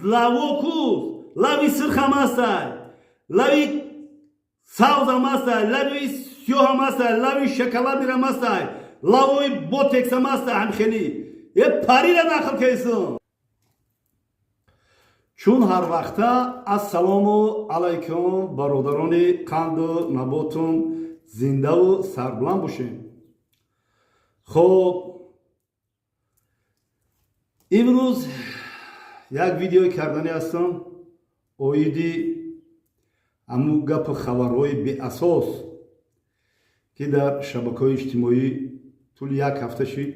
Лаво ку, лави сирхам ҳастай, лави савзам ҳастай, лави сиёҳам ҳастай, лави шоколадирам ҳастай, лавои ботексам ҳастай. Ҳамхели е парира нақл кесум. Чун ҳар вақта, ассалому алайкум, бародарони қанду наботум, зиндаву сарбуланд бошем. Хоб, имрӯз як видеои карданӣ ҳастам оиди ҳамун гапу хабарҳои беасос, ки дар шабакаҳои иҷтимоӣ тӯли як ҳафта шид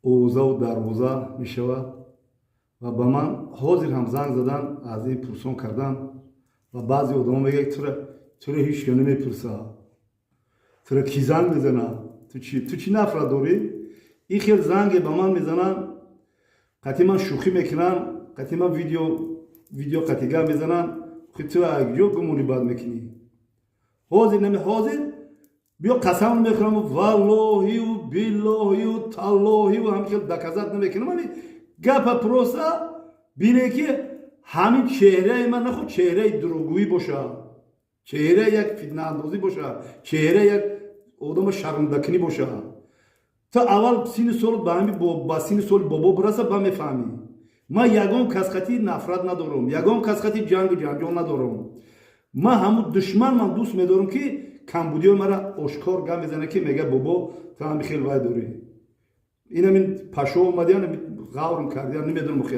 овозаву дарвоза мешавад. Ва ба ман ҳозир ҳам занг задан, аз ин пурсон кардан. Ва баъзе одамо мегӯяд: "Туро ҳеч ка намепурса, туро ки занг мезана? Ту чӣ нафрат дорӣ?" Ин хел занге ба ман мезананд, қатъи ман шӯхӣ мекунанд, қатъи ман видео қатъи гап мезананд. Ту ҷо гумони бад мекунӣ? Ҳозир нами ҳозир биё, қасам мехӯрам, валлоҳию биллоҳию таллоҳию ҳамин хел доказать намекунам. Ами гапа просто бине, ки ҳамин чеҳраи ман наход чеҳраи дурӯғгӯӣ бошад, чеҳраи як фитнаандозӣ бошад, чеҳраи як одама шармдакунӣ бошад. Ту аввал синни сол ба ҳами ба синни соли бобо бираса, ба мефаҳмӣ. Ман ягон касхати нафрат надорам, ягон касхати ҷангу ҷанҷол надорам. Ман ҳамун душман ман дӯст медорам, ки камбудиҳои мара ошкор гап мезана, ки мега: "Бобо, ту ҳами хел вай дорӣ". Инамин пашо омадиан, ғаврм кардиан, намедонам. Охи,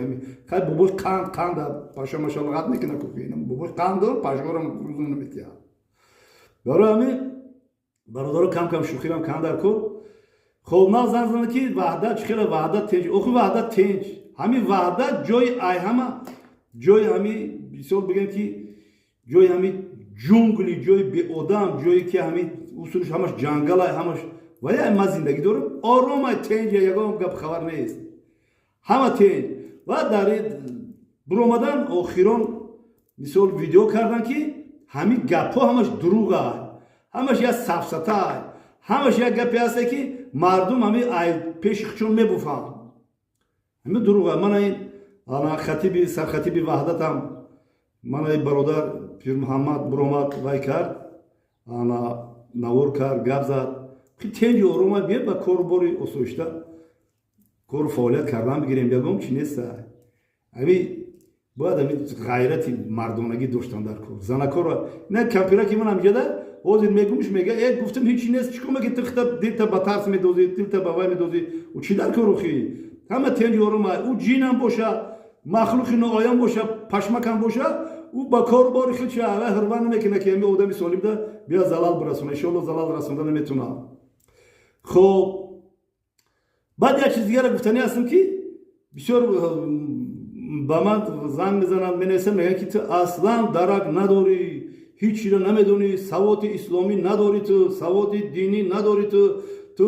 хай, бобои қанд қанд паша машалғат мекуна ку. Бобои қанд пашорам рӯзум наметиҳад. Барои ҳамин, бародаро, кам кам шӯхирам кан дар кор. Хоб, нав занг зана, ки Ваҳдат чӣ хела, Ваҳдат тенҷ. Охи, Ваҳдат тенҷ, ҳамин Ваҳдат ҷои ай ҳама ҷои ҳами бисёр бигем, ки ҷои ҳами ҷунгли, ҷои беодам, ҷое ки ҳами усулш ҳамаш ҷангалай ҳамаш. Вале ман зиндагӣ дорам, оромай, тенҷа, ягон гап хабар нест, ҳама тенҷ. Ва дар биромадан охирон мисол видео кардан, ки ҳамин гапҳо ҳамаш дурӯғай, ҳамаш як сафсатай, ҳамаш як гапе ҳасте, ки мардум ҳами ай пеши хучон мебуфанд. Ҳами дурӯға. Мана ин хатиби, сархатиби Ваҳдатам, мана ин бародар Пирмуҳаммад биромад, вай кард, ана навор кард, гап зад. Тенҷи орома, бия ба кору бори осоишта кору фаъолият кардан бигирем, ягон чи неста. Ами бояд ами ғайрати мардонагӣ доштан дар кор занакоро. На кампира ки ман ҳамҷада ҳозир мегумш, мега: "Э, гуфтам, ҳечи нест, чӣ кор меки? Тихта дилта ба тарс медозӣ, дилта ба вай медозӣ. Ӯ чӣ дар кор? Охи, ҳама тенҷи орома. Ӯ ҷинам боша, махлуқи ноаён боша, пашмакам боша, ӯ ба кору бори худша ва ҳурмат намекуна, ки ами одами солимда бия залал бирасона. Иншоалло, залал расонда наметуна." Хоб, баъд як чиз дигара гуфтанӣ ҳастам, ки бисёр ба ман занг мезананд, менависанд, мегӯянд, ки ту аслан дарак надорӣ, ҳеҷ чиро намедонӣ, саводи исломӣ надорӣ, ту саводи динӣ надорӣ, ту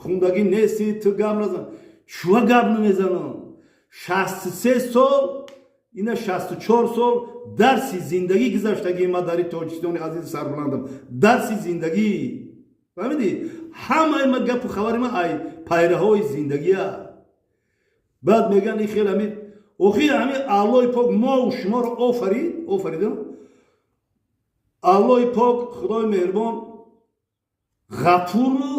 хундагӣ нестӣ, ту гап назан. Чуа гап намезанам? 63 сол, ина 64 сол дарси зиндагӣ гузаштагии ма дари Тоҷикистони азизи сарбуландам. Дарси зиндагӣ, фаҳмидӣ? Ҳамаи ма гапу хабари ма ай пайраҳои зиндагия. Баъд мегӯянд ин хел ҳами. Охи, ҳами Аллои пок мову шуморо офарид, офаридам. Аллои пок, Худои меҳрубон, ғафуру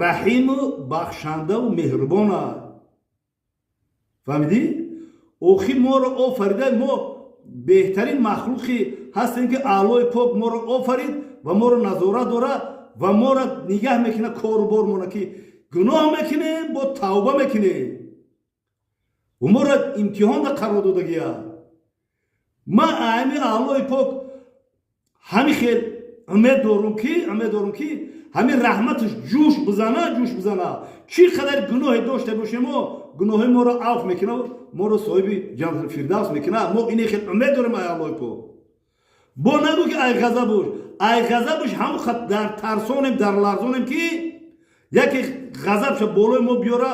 раҳиму бахшандаву меҳрубона, фаҳмидӣ? Охи, моро офарида, мо беҳтарин махлуқе ҳастем, ки Аллои пок моро офарид ва моро назорат дора ва моро нигаҳ мекунад, кору бормона, ки гуноҳ мекунем, бо тавба мекунем. Ӯ моро имтиҳонда қарор додагия. Ман ами Аллои пок ҳами хел умед дорум, ки ҳамин раҳматаш ҷӯш бизана, ҷӯш бизана. Чӣ қадар гуноҳе дошта бошемо, гуноҳои моро афв мекунад, моро соҳиби ҷаннатул фирдавс мекунад. Мо ине хел умед дорем ай Аллои пок. Бо нагӯ, ки ай ғазабуш, ай ғазабуш ҳамон дар тарсонем, дар ларзонем, ки яке ғазабша болои мо биёра,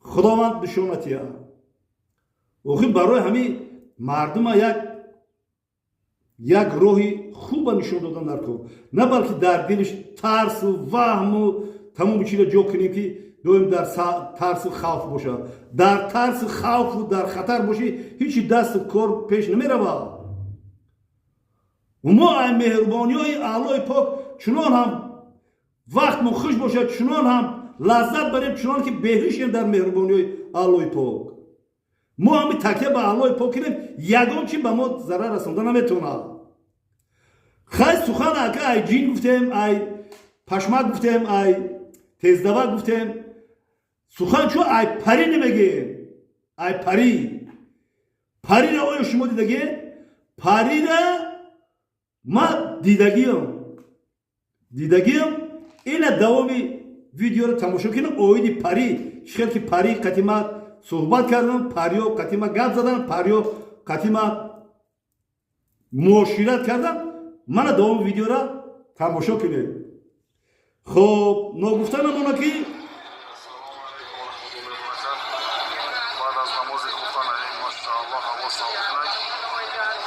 Худованд нишонатия. Охир, барои ҳамин мардума як роҳи хуба нишон додан дар кор, на балки дар дилиш тарсу ваҳму тамоми чиро ҷо кунем, ки Доим дар тарсу хавф боша, дар тарсу хавфу дар хатар бошӣ, ҳечи дасту кор пеш намеравад. Мо ай меҳрубониҳои Аллоҳи пок чунон ҳам вақтмо хуш бошад, чунон ҳам лаззат барем, чунон ки беҳушем дар меҳрубониҳои Аллоҳи пок. Мо ҳами такя ба Аллоҳи пок кунем, ягон чи ба мо зарар расонда наметавонад. Хай, сухан ака, ай ҷин гуфтем, ай пашмак гуфтем, ай тездава гуфтем, сухан чо ай парӣ намегем? Ай парӣ. Парира оё шумо дидагӣ? Парира ма дидагиам, дидагиам. Ина давоми видеоро тамошо кунем, оиди парӣ, чӣ хел ки парӣ қатима суҳбат кардам, париё қатима гап задан, париё қатима муошират кардам. Мана давоми видеоро тамошо кунед. Хоб, ногуфта намона ки Ассалому алайкум ва раҳматуллоҳи ва баракатуҳ. Баъд аз намози хуфтан алейҳ, машааллоҳ, ҳаво салқинак.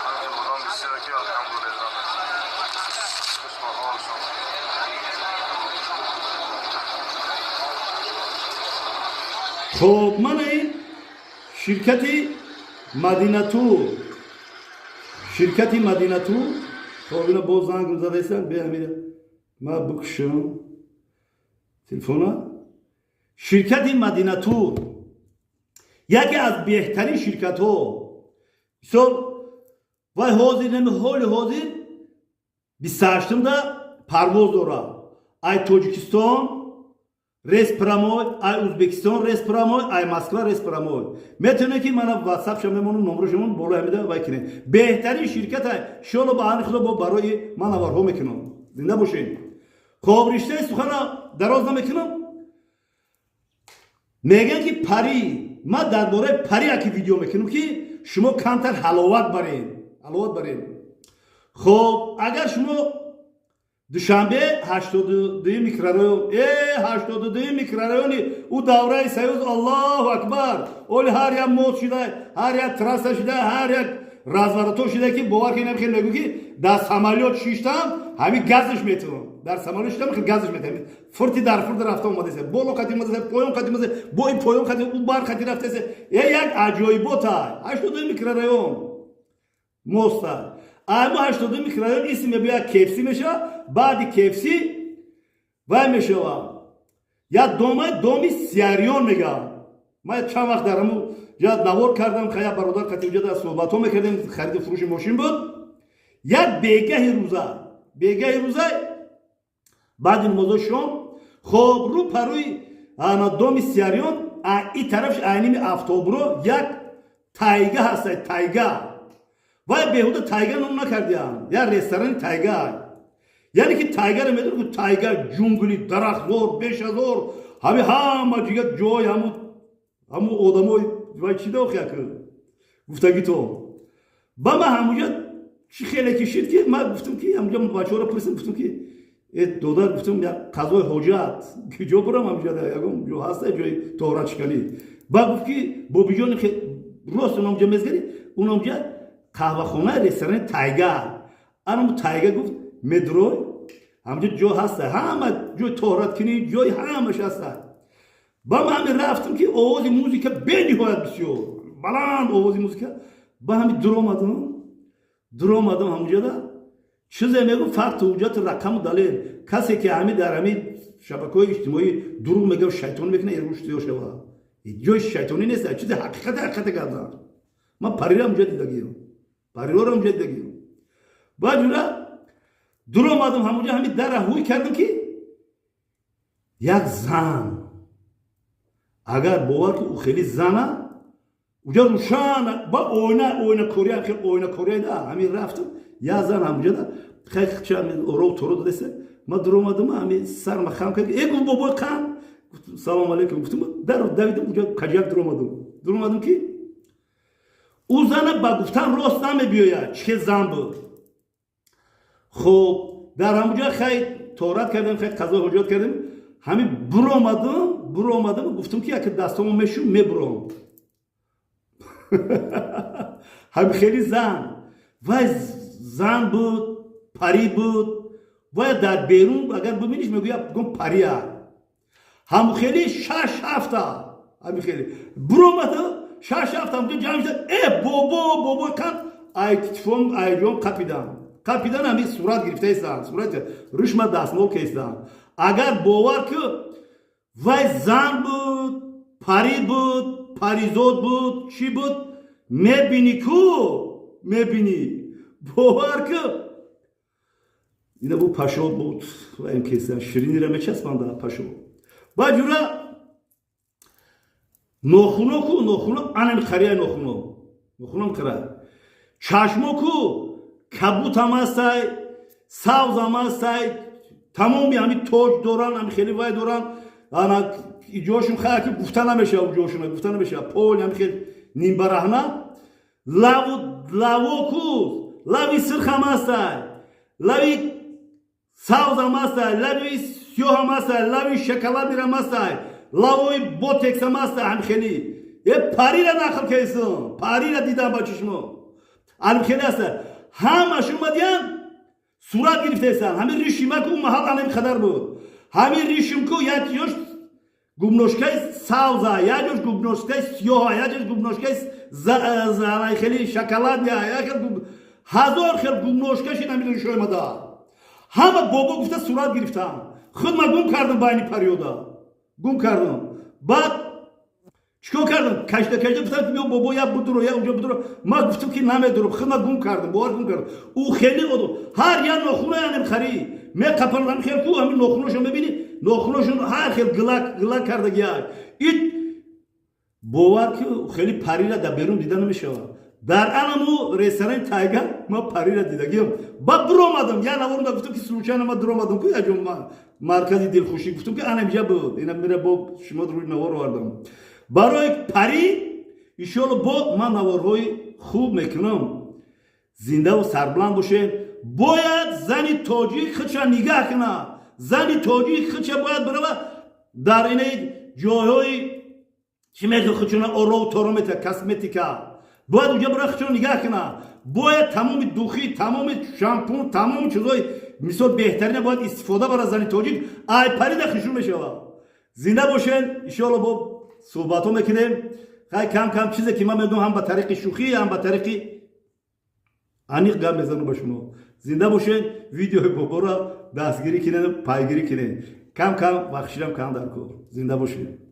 Ҳамин одам бисёр ки, алҳамдулиллаҳ. Хуш ба ҳолшон. Хоб, мана ин ширкати Мадинатур, ширкати Мадинатур. Хоб, ина боз занг задаистан, беамира ма букушам телефона. Ширкати Мадинатур яке аз беҳтарин ширкатҳо. Мисол, вай ҳозир, нами ҳоли ҳозир 28-да парвоз дорад: ай Тоҷикистон рейс прямой, ай Узбекистон рейс прямой, ай Москва рейс прямой. Метавонед ки мана ватсапша мемонам, номрошамон боло ҳамида вай кинед. Беҳтарин ширката. Иншоалло, ба амри Худо, бо барои ман наварҳо мекунам. Зинда бошед. Хоб, риштаи сухана дароз намекунам. Мегӯянд ки парӣ. Ман дар бораи парӣ яке видео мекунам, ки шумо камтар ҳаловат баред, ҳаловат баред. Хоб, агар шумо Душанбе, 82 микрорайон, 82 микрорайони ӯ давраи Союз, Аллоҳу акбар, оли ҳар як мост шуда, ҳар як трасса шуда, ҳар як разворото шуда, ки бовар кунем, хел мегӯ ки дар самолёт шиштам, ҳамин газш метавон. Дар самолёт шиштам, хел газш метавон. Фурти дар фурт рафта омадасе, боло қати омадасе, поён қати омадасе, бо ин поён қати, ӯ бар қати рафтасе. Як аҷоибота 82 микрорайон моста. Ама 82 микрорайон исм мебояд, КФС мешавад. Баъди КФС вай мешавад, як дома, доми Сияриён мегӯяд. Ман чанд вақт дар ҳамун ҷа навор кардам, як бародар қати уҷа дар суҳбатҳо мекардем, хариду фурӯши мошин буд. Як бегаҳи рӯза, бегаҳи рӯза, баъди намозои шом. Хоб, рӯ парӯи ана доми Сияриён, и тарафш айними автобуро як Тайга ҳаста, Тайга. Вай беҳуда Тайга ном накардиям, як ресторани Тайга. Яъне ки тайгаро медонӣ ку, тайга, ҷунгли, дарахтзор, бешазор, ҳами ҳама ҷига ҷой, ҳаму одамои вай чи дохяк гуфтагито. Ба ма ҳамуҷа чӣ хеле кишид, ки ма гуфтам, ки ҳамуҷа бачаҳоро пурсидам, гуфтам ки э додар, гуфтам, як қазои ҳоҷат ки ҷо бурам, ҳамуҷа ягон ҷо ҳаста, ҷои тоҳоратшиканӣ? Ба гуфт ки бобиҷони рост унамҷа мезгари, унамҷа қаҳвахона, ресторани Тайга, анам Тайга, гуфт, медрой, ҳамҷа ҷо ҳаста, ҳама ҷои тоҳораткунӣ, ҷои ҳамаш ҳаста. Ба ма ҳами рафтам, ки овози музика бениҳоят бисёр баланд, овози музика. Ба ҳами дуромадам, дуромадам, ҳамуҷада чизе мегӯ, факту ҳуҷҷату рақаму далел. Касе ки ҳами дар ҳами шабакаҳои иҷтимоӣ дурӯғ мегӯ, шайтон мекунад, рушд шава. Ҷои шайтонӣ нест, чизи ҳақиқати ҳақиқате гап зан. Ман парира ҳамуҷа дидагиам, парироро ҳамуҷа дидагиам. Баъд ҷура дуромадам, ҳамуҷа ҳами дара ҳуй кардам, ки як зан, агар бовар ки, ӯ хеле зана уҷа рӯшан ба ойна, ойнакория, хел ойнакория да. Ҳамин рафтам, як зан ҳамуҷада оров торо дадеса. Ма дуромадам, ҳами сарма хам кард, э гуфт, бобои қан. Гуфтам, салом алейкум, гуфтам, дар давидам, уҷа каҷак дуромадам. Дуромадам, ки ӯ зана ба гуфтан рост намебиёяд, чӣ хел зан буд. Хуб, дар ҳамуҷа хай тоҳорат кардем, хай қазои ҳоҷат кардем. Ҳамин буромадам, буромадам, гуфтам ки яке дастомо мешум, мебуром. Ҳами хели зан, вай зан буд, парӣ буд. Вай дар берун агар бибиниш, мегӯя гум пария. Ҳаму хели шаш ҳафта, ҳами хели буромада, шаш ҳафта ҳамҷо ҷамъ шуда. Э, бобо, бобо кан, ай телефон, айҷон қапидан, қапидан, ҳами сурат гирифтаистан, сурат рӯшма дастмол кестан. Агар бовар ки, вай зан буд, парӣ буд, паризод буд, чӣ буд, мебинӣ ку, мебинӣ, бовар ки, ина бу пашо буд. Ваем кесан ширинира мечаспанда пашо. Ба ҷура нохуно ку, нохуно анами қарияи нохуно, нохуном қира. Чашмо ку кабутам ҳастай, савзам ҳастай, тамоми ҳами тоҷ доран, ҳами хеле вай доран. Ана ҷошун хая ки гуфта намешава, ҷошуна гуфта намешава. Пол ҳами хел нимбараҳна, лаву лаво ку, лави сирхам ҳастай, лави савзам ҳастай, лави сиёҳам ҳастай, лави шоколадирам ҳастай, лавои ботексам ҳастай. Ҳами хели е парира нақл кесум, парира дидам ба чишмо, ҳами хели ҳастай. Ҳамаш омадиян, сурат гирифтаистанд. Ҳамин ришима ку маҳал анами қадар буд. Ҳамин ришим ку як ҷош губножкаи савза, як ҷош губножкаи сиёҳа, як ҷош губножкаи хели шоколадия, як хел, ҳазор хел губножка шид. Ҳамин ришои мада ҳама бобо гуфта сурат гирифтам. Худ ма гум кардам, байни париёда гум кардам. Баъд чикор кардам? Кашда кашда гуфтам, биё, бобо, я будуро, я унҷо будуро. Ма гуфтам, ки намедурам, худ ма гум кардам, бовар, гум кардам. Ӯ хеле одам, ҳар як нохуна янем хари меқапан, хел ку, ҳамин нохуношон мебини, нохуношон ҳар хел гилак гилак кардагиак. Ит бовар ки, хеле парира дар берун дида намешавад. Дар анаму ресторани Тайга ма парира дидагиам. Ба биромадам, я наворда гуфтам, ки случайно ма дуромадам ку яҷо маркази дилхушӣ, гуфтам, ки анамҷа буд. Ина мира бо шумо рӯи навор овардам барои парӣ. Иншоалло, бо ман наворҳои хуб мекунам. Зиндаву сарбуланд бошед. Бояд зани тоҷик худша нигаҳ кунад. Зани тоҷик худша бояд бирава дар инаи ҷойҳои чӣ мехел худшона орову торо мета, косметика, бояд уҷа бира, худшона нигаҳ кунад. Бояд тамоми духи, тамоми шампун, тамоми чизҳои мисол беҳтарина бояд истифода барад зани тоҷик. Ай парида хушрӯ мешавад. Зинда бошед. Иншоалло, бо суҳбатҳо мекунем. Хай, кам кам чизе ки ман медонам, ҳам ба тариқи шӯхӣ, ҳам ба тариқи аниқ гап мезанам ба шумо. Зинда бошед. Видеои боборо дастгирӣ кунед, пайгирӣ кунед. Кам кам вақтширам кам дар кор. Зинда бошед.